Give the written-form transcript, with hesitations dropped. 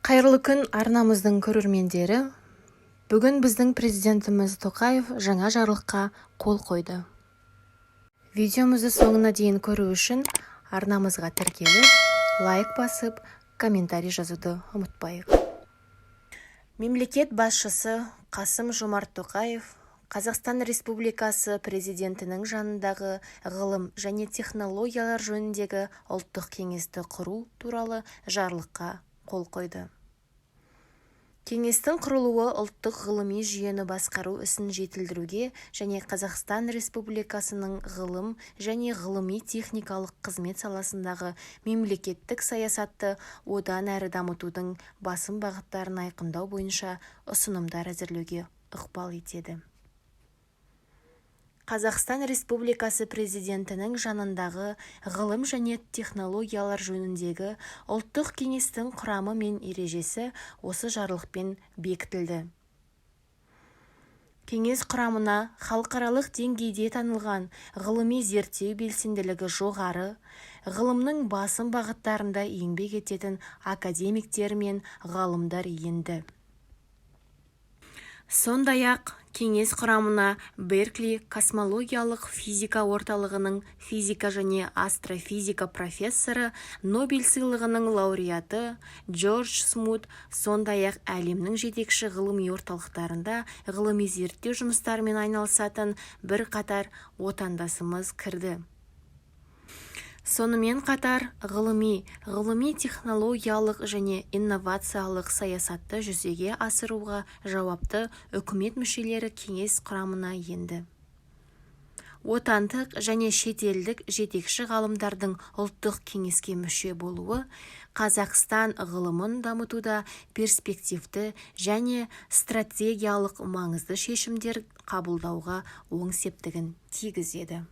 Қайырлы күн, арнамыздың көрермендері! Бүгін біздің президентіміз Тоқаев жаңа жарлыққа қол қойды. Видеомызды соңына дейін көру үшін арнамызға тіркеліп, лайк басып, комментарий жазуды ұмытпайық. Мемлекет басшысы Қасым-Жомарт Тоқаев Қазақстан Республикасы Президентінің жанындағы Ғылым және технологиялар жөніндегі ұлттық кеңесті құру туралы жарлыққа қол қойды. Кеңестің құрылуы ұлттық ғылыми жүйені басқару ісін жетілдіруге және Қазақстан Республикасының ғылым және ғылыми-техникалық қызмет саласындағы мемлекеттік саясатты одан әрі дамытудың басым бағыттарын айқындау бойынша ұсынымдар әзірлеуге ықпал етеді. Қазақстан Республикасы Президентінің жанындағы Ғылым және технологиялар жөніндегі ұлттық кеңестің құрамы мен ережесі осы жарлықпен бекітілді. Кеңес құрамына халықаралық деңгейде танылған, ғылыми-зерттеу белсенділігі жоғары, ғылымның басым бағыттарында еңбек ететін академиктер мен ғалымдар енді. Сондай-ақ кеңес құрамына Беркли космологиялық физика орталығының физика және астрофизика профессоры, Нобель сыйлығының лауреаты Джордж Смут, сондай-ақ әлемнің жетекші ғылыми орталықтарында ғылыми-зерттеу жұмыстарымен айналысатын бірқатар отандасымыз кірді. Сонымен қатар ғылыми, ғылыми-технологиялық және инновациялық саясатты жүзеге асыруға жауапты үкімет мүшелері кеңес құрамына енді. Отандық және шетелдік жетекші ғалымдардың ұлттық кеңеске мүше болуы Қазақстан ғылымын дамытуда перспективті және стратегиялық маңызды шешімдер қабылдауға оң септігін тигізеді.